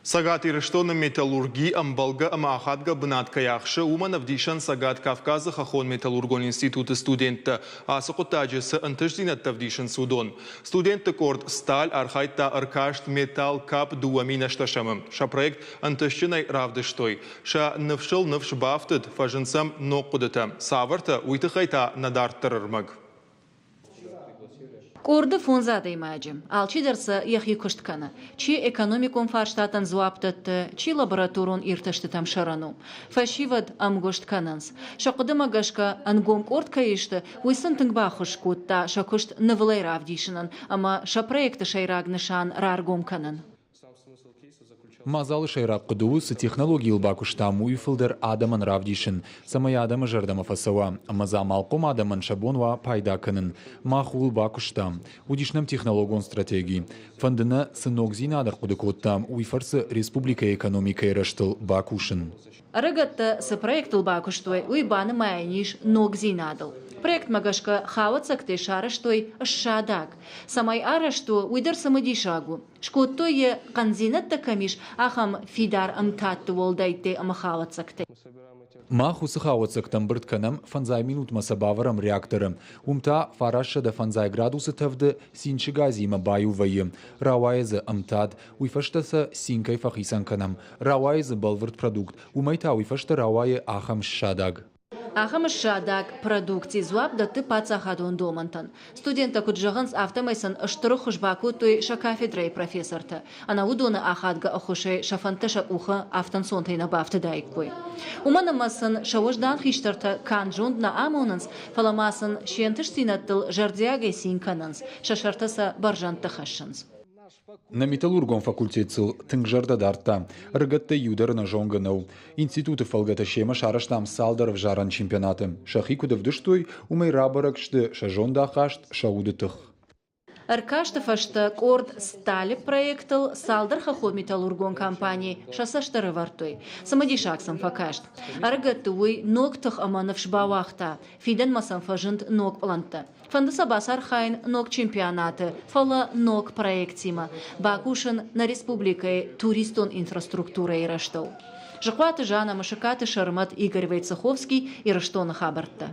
Цӕгат Ирыстоны металлурги ӕмбӕлгӕ ӕмӕ ахадгӕ бынат кӕй ахсы, уымӕн ӕвдисӕн Цӕгат Кавказы хӕххон-металлургон институты студенттӕ ацы хъуыддаджы цы ӕнтыстдзинӕдтӕ ӕвдисынц, уыдон. Студентты къорд Сталь архайдта ӕркаст Металл Кап 2008-ы. Сӕ проект ӕнтыстджынӕй равдыстой. Сӕ ныфсыл ныфс бафтыд, фӕзынд сӕм ног хъуыдытӕ. Цавӕртӕ, уый тыххӕй та нӕ дарддӕры ӕрмӕг. Къорды фондз адӕймаджы. Алчидӕр сӕ йӕхи куыст кӕны. Чи экономикон фарстатӕн дзуапп дӕтты, чи лабораторон иртӕстытӕм сӕрӕн у. Фӕсивӕд ӕмгуыст кӕнынц. Сӕ хъуыдымӕ гӕсгӕ, ӕнгом къорд кӕй сты, уый сын тынг баххуыс кодта сӕ куыст нывылӕй равдисынӕн ӕмӕ сӕ проекты сӕйраг нысан раргом кӕнын. Мадзалы сӕйраг хъуыды у, цы технологийыл бакуыстам, уый фылдӕр адӕмӕн равдисын, цӕмӕй адӕмы зӕрдӕмӕ фӕцӕуа ӕмӕ дзы амалхъом адӕмӕн сӕ бон уа пайда кӕнын. Мах ууыл бакуыстам. Уыдис нӕм технологон стратеги. Фӕнды нӕ, цы ногдзинад ӕрхъуыды кодтам, уый фӕрцы республикӕйы экономикӕйы рӕзтыл бакусын. Ӕрыгӕттӕ цы проектыл бакуыстой, уый банымайӕн ис ногдзинадыл. Проектмӕ гӕсгӕ хауӕццӕгтӕй сарӕзтой ссадӕг. Цӕмӕй арӕзт у, уый дӕр цымыдисаг у. Скодтой йӕ, хъӕндзинӕдтӕ кӕм ис, ахӕм фидар ӕмтадты уӕлдӕйттӕй ӕмӕ хауӕццӕгтӕй. Мах уыцы хауӕццӕгтӕ ӕмбырд кӕнӕм, фӕндзай минутмӕ сӕ бавӕрӕм реакторы. Уым та 905 градусы тӕвды цинчы газимӕ баиу вӕййы. Рауайы дзы ӕмтад, уый фӕстӕ сӕ цинкӕй фӕхицӕн кӕнӕм. Рауайы дзы бӕлвырд продукт, уымӕй та уый фӕстӕ рауайы ахӕм ссадаг. Ахӕм ссадӕг продукци дзуапп дӕтты паддзахадон домӕнтӕн. Студенттӕ куыд зӕгъынц, афтӕмӕй сын стыр ӕххуыс бакодтой сӕ кафедрӕйы профессортӕ. Ӕнӕ уыдоны ахадгӕ ӕххуысӕй сӕ фӕндтӕ сӕ къухы афтӕ ӕнцонтӕй нӕ бафтыдаиккой. Уымӕн ӕмӕ сын сӕ уӕздан хистӕртӕ канд зонд нӕ амонынц, фӕлӕ ма сын се нтыстдзинӕдтыл зӕрдиагӕй цин кӕнынц, сӕ сӕртӕ сӕ бӕрзӕндты хӕссынц. Нӕ металлургон факультет сыл тынг зӕрдӕ дардта. Ӕрыгӕттӕй иу дӕр ӕнӕзонгӕ нӕу. Институты фӕлгӕты семӕ сарӕзтам цалдӕр ӕвзарӕн чемпионаты. Сӕхи куыд ӕвдыстой, уымӕй рабӕрӕг сты сӕ зондахаст, сӕ уды тых. Ӕркасты фӕстӕ къорд Сталь проектыл цалдӕр хӕххон-металлургон компани сӕ цӕст ӕрӕвӕрдтой. Цымыдисаг сӕм фӕкаст. Ӕрыгӕтты уый ног тых ӕмӕ ныфс бауагъта. Фидӕнмӕ сӕм фӕзынд ног пълӕнттӕ. Фӕнды сӕ бацархайын ног чемпионаты, фӕлӕ ног проектимӕ бакусын нӕ республикӕйы туристон инфраструктурӕйы рӕзтыл. Зыхъуаты Жанна, Мысыкаты Сӕрмӕт, Игорь Войцеховский, Ирыстоны хабӕрттӕ.